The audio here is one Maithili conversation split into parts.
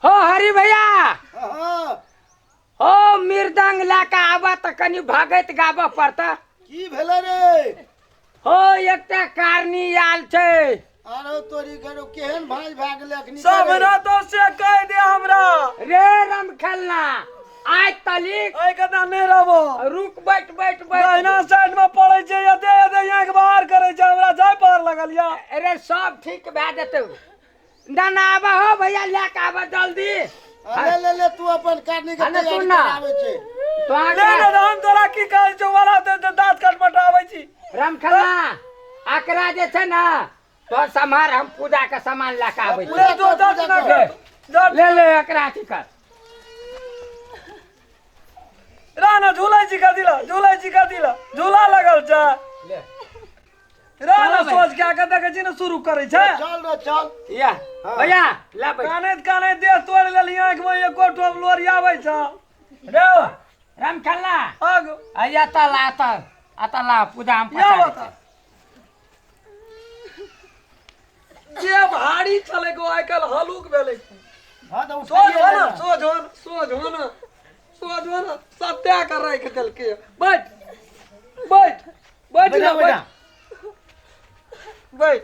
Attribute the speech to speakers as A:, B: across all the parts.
A: हो हरि भैया।
B: हाँ।
A: हो मृदंग लए कऽ आबऽ तऽ कनि भगैत गाबऽ पड़तऽ।
B: की भेलै रे?
A: हो एकटा कारनी आयल छै।
B: आरो तोरी घरो केहन भाँज भए गेलै अखनी?
C: सब रहतो से कहि दे हमरा।
A: रे रम खेलना आइ तलिक
C: एहि कथा नहि रहबो।
A: रुक, बैठ बैठ बैठ।
C: दहिना साइड में पड़ै छै, एते एते आँखि बाहर करै छै, हमरा जाय पार लगल या।
A: अरे सब ठीक भए जेतौ। ना ना आबऽ हो भैया, लए कऽ आबऽ जल्दी।
B: ले ले ले, तू अपन कारनी के
A: अरे
B: तैयारी
A: सुन ना।
B: कराबै छै।
A: तो
C: ले ले, हम तोरा की कहै छौ वाला तऽ दाँत कटमटाबै छी।
A: रामखेलना एकरा जे छै ने तो सम्हार, हम पूजा के सामान लए कऽ आबै छी।
C: ले तो दाँत ना कर दाँत।
A: ले ले, एकरा अथी कर।
C: रह ना, झूलै छी कथी ला? झूलै छी कथी ला? झूला लगल छै।
A: ले
C: रह ना, सोच के आके देखै छी ने शुरू करै छै।
B: चल रे चल।
A: या भैया ले बैठ।
C: कानैत कानैत देह तोड़ि लेली, आँखि मे एको ठोप लोरी आबै छै।
A: रे रामखेलना
C: आग
A: आ एतऽ ला, एतऽ एतऽ ला, पूजा हम
C: या
A: पचा
C: बता। जे भारी छलै गो आइ काल्हि हलुक भेलै।
B: हाँ तऽ
C: सोझ
B: उठाइए
C: हो
B: ले
C: ना।
B: ना।
C: सोझ हो ना, सोझ हो ना, सोझ हो ना। सत्या के राखि देलकै। बैठ बैठ बैठ।
B: बैठा
C: ना।
B: बैठा।
C: बैठ बैठ,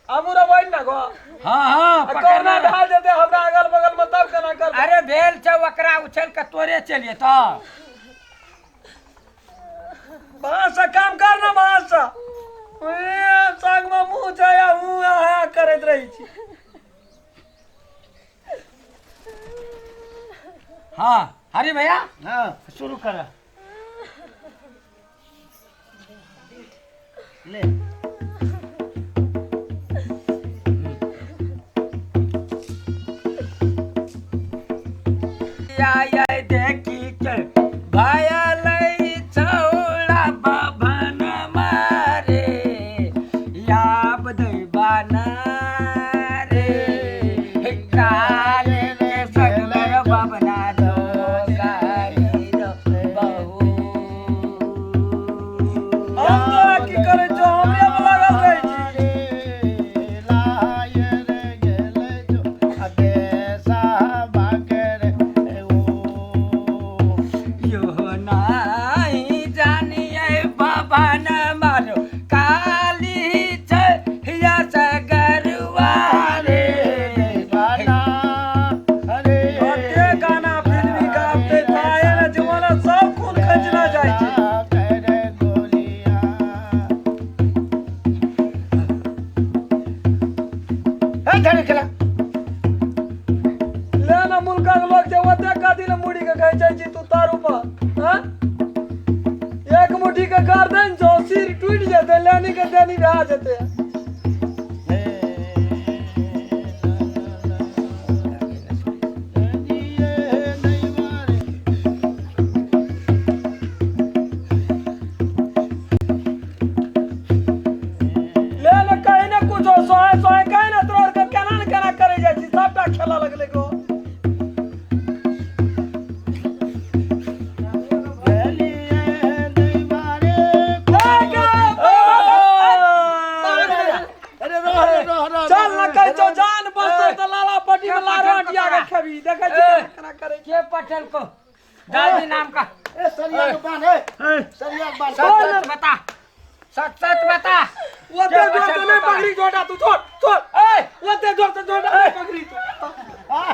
C: हमहूँ रे बैठ ना गो।
A: हाँ हाँ।
C: आ
A: पकड़ना
C: कोना भए जेतै हमरा अगल बगल मे तब केना करबै?
A: अरे भेल छै, ओकरा उछल के तोरे चलिए तऽ।
C: बाँस से काम कर ना, बाँस से। ए, संग मे मुँह छै आ हूँ आ हाँ करैत रहै छी।
A: हाँ हरि भैया।
B: हाँ।
A: शुरू कर।
B: ले।
A: आय देखी के भयल छौड़ा बभन मारे याब दैबाना रे काले के सगलर बबना दो गारी दो बहू।
C: हम तोरा की करै छौ? हमरे पर लागल रहै छी।
A: यो नाही जानिए बाबा न मारो काली छै हिया सगरुआ रे।
C: कते गाना फिल्मी गाबते ताए ने जीवन सब खून खंचना जाइ छै। ले ना, मुल्कक लोक जे ओते कथी ले मुड़ी के घैचै छी तू तारू पर? हाँ, एक मुट्ठी के गर्दन छौ, सिर टूटि जेतै, लेनी के देनी भए जेतै। ले ले, कहीं ने कुछो सोहे सोहे कहीं ने तोड़ के केना ने केना करे जाइ छी, सबटा खेला लगलै गो। चल ना, कहै छौ जान बचतौ तऽ लाला पट्टी में लारो अटिया के खेबी। देखै छी केना केना करै छै।
A: के पटेल को जल्दी नाम का। सच सच बता, सच सच बता।
C: ओते जोर से नहीं पकड़ी जोटा तू, छोड़ छोड़।
A: ए
C: ओते जोर से जोटा नहीं पकड़ी तू,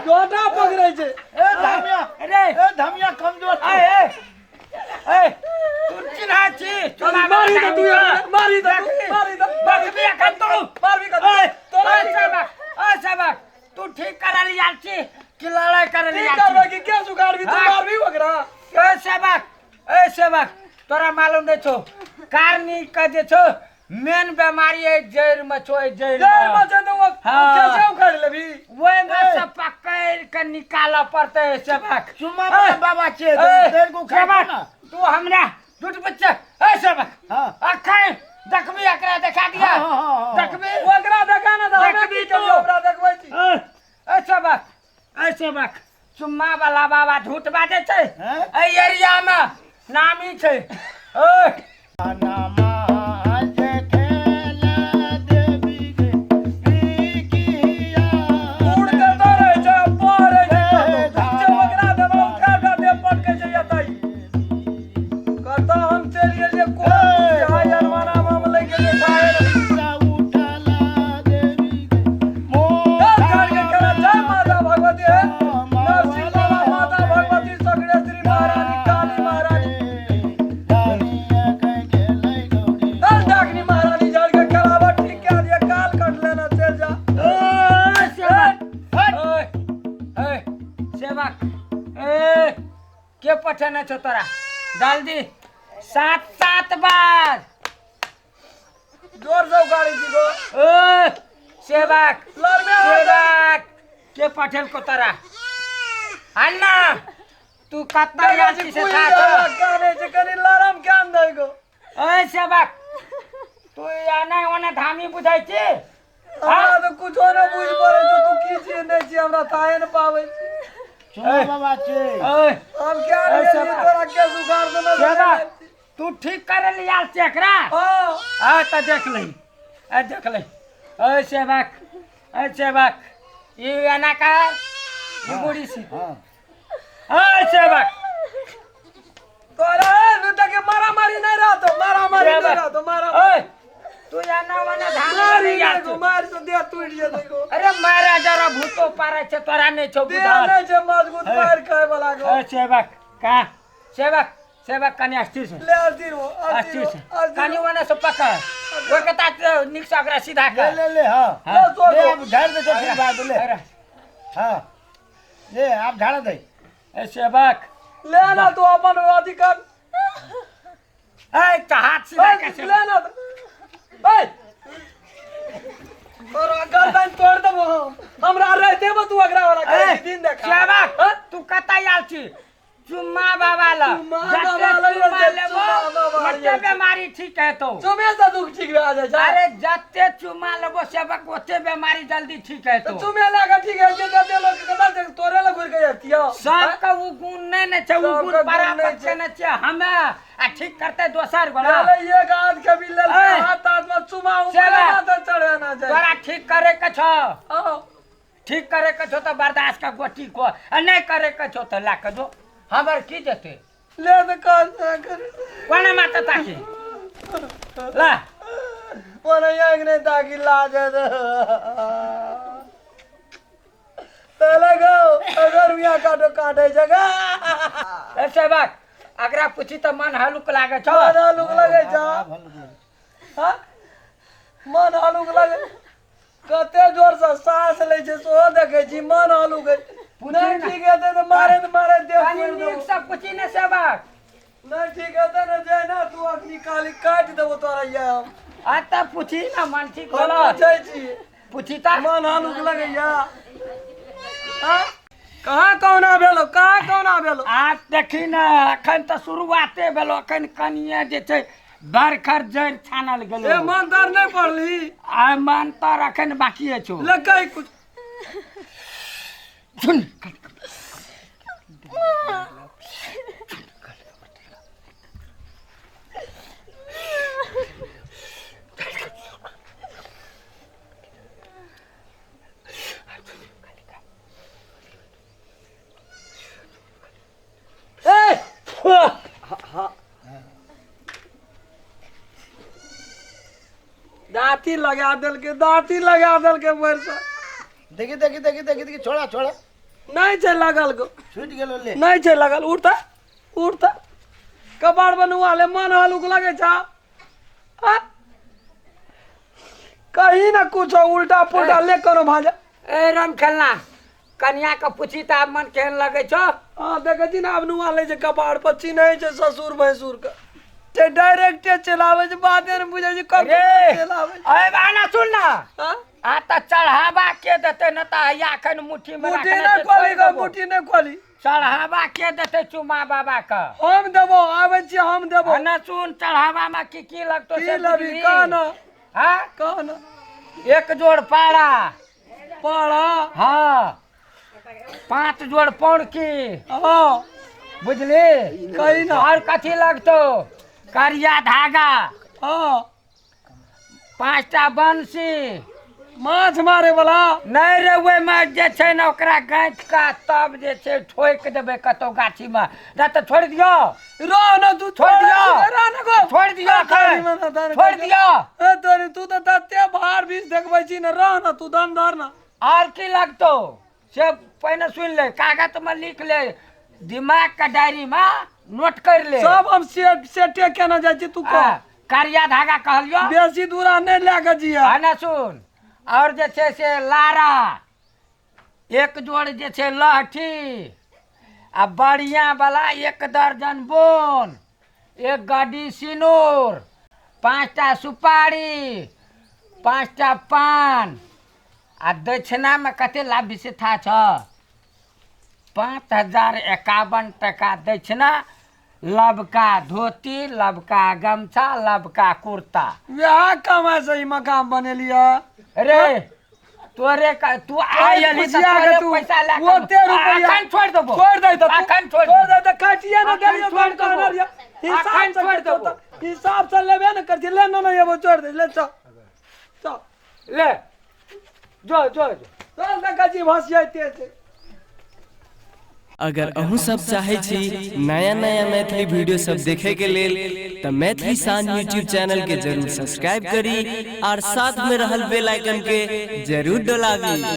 C: जोटा पकड़ै छै।
A: अरे
B: कमजोर।
A: ए ए ए, तू चिन्हा छी चुनाव?
C: मारी दे तू यार, मारी दे तू, मारी दे।
A: बकबी एखन तू।
C: मारबी कथी?
A: ए
C: तोरा
A: ए
C: की
A: सेवक, ए सेवक, तू ठीक करल आयल छी कि लड़ाई करल
C: की
A: आयल
C: करबै
A: छी?
C: कि केस उखाड़बी तू?
A: हाँ।
C: मारबी ओकरा।
A: ए सेवक, ए सेवक, तोरा मालूम नहीं छौ, कारनी के जे छौ मेन बीमारी है जड़ में छौ, जड़
C: जड़ में
A: में
C: छै तऽ ओ
A: हाँ।
C: कैसे उखाड़ लेबी?
A: ओहि में से पकड़ के निकालऽ पड़तै सेवक।
B: चुम्मा वाला बाबा छियै।
A: ए,
B: तेल को खा
A: सेवक
B: ना।
A: तू हमरा झूठ बच्चा। ए सेवक।
B: हाँ।
A: अखन देखबी, एकरा देखा दिया।
B: हाँ, हाँ, हाँ, हाँ।
A: देखबी।
C: ओकरा देखा ना तऽ हमे
A: देखबी
C: की
A: तू।
C: करियौ? हमरा देखबै छी।
A: ए सेवक, ए सेवक, चुम्मा वाला बाबा झूठ बाजै छै।
B: हैं?
A: एहि एरिया मे नामी छै। ओए
C: उड़ के तो रहै छै, पढ़ै छै।
A: के पठेने छौ तोरा जल्दी सात सात बार
C: जोर से उखाड़ै छी गो
A: ओ सेवक
C: लड़मे आ जा।
A: सेवक के पठेलको तोरा अन्ना तू कतना
C: देखै
A: याद
C: छी
A: से
C: कुई
A: था
C: जाला कानै छै कनि लरम केन दै गो
A: ओए सेवक तू एना ओना धामी बुझै छी
C: हमरा तऽ कुछो नहि बुझि पड़ै छौ तू की छियै नहि छियै हमरा थाहे नहि पाबै छी
B: चुमा बाबा छै
A: ओए
C: हम क्या नहि
A: ए,
C: गेलियै
A: सेवक।
C: तोरा केस उखाड़ देने
A: सेवक तू ठीक करे ले आयल छी एकरा
C: हँ
A: आ तऽ देख लही आ देख लही ओए सेवक ओए सेवक ई एना कर ई बूढ़ी सी
B: हाँ
A: ओए सेवक
C: तोरा ए बेटा के मारामारी नहीं रहतो मारामारी नहीं
A: सेवक।
C: रहतो मारा
A: ओए तू एना ओना धामी
C: मारी
A: नहीं आयल
C: देखो
A: छी।
C: मार से देह टूट जेतै गो
A: अरे मारा जरा भूतो पारै छै तोरा नहि छौ
C: देह
A: बुझल
C: नहि छै मजबूत मार खाय वाला गो
A: ओए सेवक का सेवक सेवक कनि स्थिर से
C: ले अस्थिर हो अस्थिर
A: अस्थिर
C: हो
A: से
C: अस्थिर
A: कनि
C: हो।
A: ओने से पकड़ ओइ के तात नीक से ओकरा सीधा
B: ले
A: कर
B: ले ले हाँ
A: हाँ।
C: ले सो
B: ले
C: गो।
B: अब झाड़ दे ठीक बात ले
A: अरे,
B: हाँ ले आप झाड़ दे
A: ए सेवक
C: ले ना तू अपन अथी कर
A: ए तऽ हाथ सीधा
C: ए,
A: कर सेवक।
C: ले ना तू। ए तोरा गर्दन तोड़ देबो हम हमरा रहते में तू अगरा वाला
A: ए,
C: करै छी, दिन देखा
A: सेवक
C: हाँ?
A: तू कतऽ आयल छी चुम्मा बाबा ल
C: चुम्मा
A: जते
C: बाबा ल,
A: चुम्मा
C: जते
A: लेबो
C: चुम्मा बाबा ल
A: ओते
C: जाइ छै।
A: बेमारी ठीक हेतौ
C: चुमे से दुख ठीक भए जाइ छै
A: अरे जते चुम्मा लेबो सेवक ओते बेमारी जल्दी ठीक
C: तऽ
A: हेतौ
C: चुमे लए कऽ ठीक होइ छै जते लोक कतऽ छै तोरे लए घुरि कऽ जतियौ
A: सबके उ गुण नहि ने छै उ
C: सबके
A: गुण
C: गुण
A: बराबर
C: नहि
A: छै ने छै हमे आ ठीक करते दोसर गोला
C: पहले एक हाथ के भी लेल
A: ए।
C: हाथ हाथ में चुमा ऊपर
A: सेवा।
C: ना तो चढ़े ना जाए
A: तोरा ठीक करे के छौ
C: आओ
A: ठीक करे के छौ तऽ बर्दाश्त के गोटी को आ नहि करे के छौ तऽ ला के दो हमर की जेतै
C: ले तो कल कर
A: कोना माता ताकी ला
C: ओना एक नहीं ताकि लाज है तो पहले गो अगर मियां काटो काटे जगह
A: ए सेवक अगरा पूछी तऽ मन हलुक लागे छौ
C: मन हलुक लगे छौ हाँ? मन हलुक लगे कते जोर से साँस लै छै सेहो देखै छी मन हलुक है। नहि
A: ने।
C: ठीक हेतै तऽ मारे तऽ मारे देह
A: कनि
C: फोड़ि
A: नीक
C: देबो।
A: से पूछी ने सेवक
C: नहि ठीक हेतै ने जे ना तू अखनी खाली काटि देबो तोरा इएह हम
A: आ तऽ पूछी ने मन ठीक
C: हम
A: भेलो
C: पूछै छी
A: पूछी तऽ
C: मन हलुक लगैया हाँ? कहाँ कौना भेलो कहाँ कौना भेलो
A: आज देखी ने अखन तऽ शुरुआते भेलो अखन कनिए जे छै बरखर जड़ि छानल गेलो
C: ए मन तर नहि पड़ली
A: आ मन तर अखन बाकिए छौ
C: ले कही कुछ
A: सुन
C: ए दाँती लगा देलकै दाँती लगा देलकै भरिसँ
B: देखी देखी देखी देखी देखी छोड़ा छोड़ा
C: नहि छै लगल गो
B: छूट गेलो ले
C: नहि छै लगल उठ तऽ उठ तऽ कपाड़ बनुआ ले मन हलुक लगै छ आ? कही ना कुछ उल्टा पुल्टा ले कोनो भाजा
A: ए राम खेलना कनिया के पूछी तऽ आब मन केहन लगै छौ
C: हाँ देखै छी ने आब नुआ लै छै कपाड़ पर चिन्है छै ससुर भैंसुर के ते डायरेक्टे चलाबै छै बाते ने बुझै छै कब
A: रे
C: चलाबै छै
A: अरे आना सुन ना
C: हाँ?
A: आ तऽ चढ़ावा के देतै न तऽ हैया अखन मुट्ठी मे
C: मुट्ठी
A: राखने
C: नहि
A: छै,
C: खोली
A: छोड़ि
C: गो
A: देबो।
C: मुट्ठी नहि खोली
A: चढ़ावा के देतै चुमा बाबा के
C: हम देबो आबै छी हम देबो
A: आ ना सुन चढ़ावा में की की लगतो
C: की
A: से
C: लेबी
A: बुझली?
C: कह ना
A: हाँ
C: कह ना
A: एक जोड़ पाड़ा
C: पाड़ा
A: हाँ पांच जोड़ पौड़की
C: हाँ
A: बुझली
C: कही ना।
A: और कथी लगतो करिया धागा
C: हाँ
A: पांचटा बंसी
C: माछ मारे वाला
A: नहि रे ओहिमे जे छै ने ओकरा गाँथि कऽ तब जे छै ठोकि देबै कतौ गाछीमे नहि तऽ छोड़ि दियौ
C: रह ना तू
A: छोड़ दियौ।
C: रह ना गो
A: छोड़ि दियौ एखन। छोड़ि दियौ
C: ए तोरी तू तऽ तते भार बीच देखबै छी ने रह ना तू दम धर ना
A: और की लगतौ से पहिने सुनि ले कागजमे लिख ले दिमागके डायरीमे नोट कर ले
C: सब हम सेट सेटे केना जाइ छी तू कह
A: आ, करिया धागा कहलियो
C: बेसी दूरा नहि लए कऽ जिया
A: आ ना सुन और जे छै से लारा एक जोड़ जे छै लहठी आ बढ़िया वाला 1 दर्जन बोन, 1 गड्डी सिनूर, 5टा सुपारी, 5टा पान आ दक्षिणा में कते लाभ से था छ 5051 टका दक्षिणा, लबका धोती, लबका गमछा, लबका कुर्ता।
C: वएह कमाइ से ई मकान बनेलियै।
A: रे तोरे का तू आयल ही त
C: पुछिया के
A: तोरे
C: तू
A: पैसा लए के
C: ओते रुपैआ
A: अखन छोड़ देबो।
C: छोड़ दे त तू।
A: अखन छोड़
C: छोड़ दे त काटिए न
A: अखन
C: देलियै
A: छोड़
C: तोहर कहने
A: देबो।
C: रहियै। हिसाब
A: अखन
C: से
A: छोड़
C: करतौ
A: देबो।
C: त हिसाब से लेबे न करती, ले न न एबो छोड़ दे, ले चल चल
A: ले जो जो जो
C: चल देखै छी भसियाइते छै।
D: अगर अहूँ सब चाहे छी नया नया मैथिली वीडियो सब देखे के लेल त मैथिली शान यूट्यूब चैनल के जरूर सब्सक्राइब करी और साथ में रहल बेल आइकन के जरूर डोलाबी।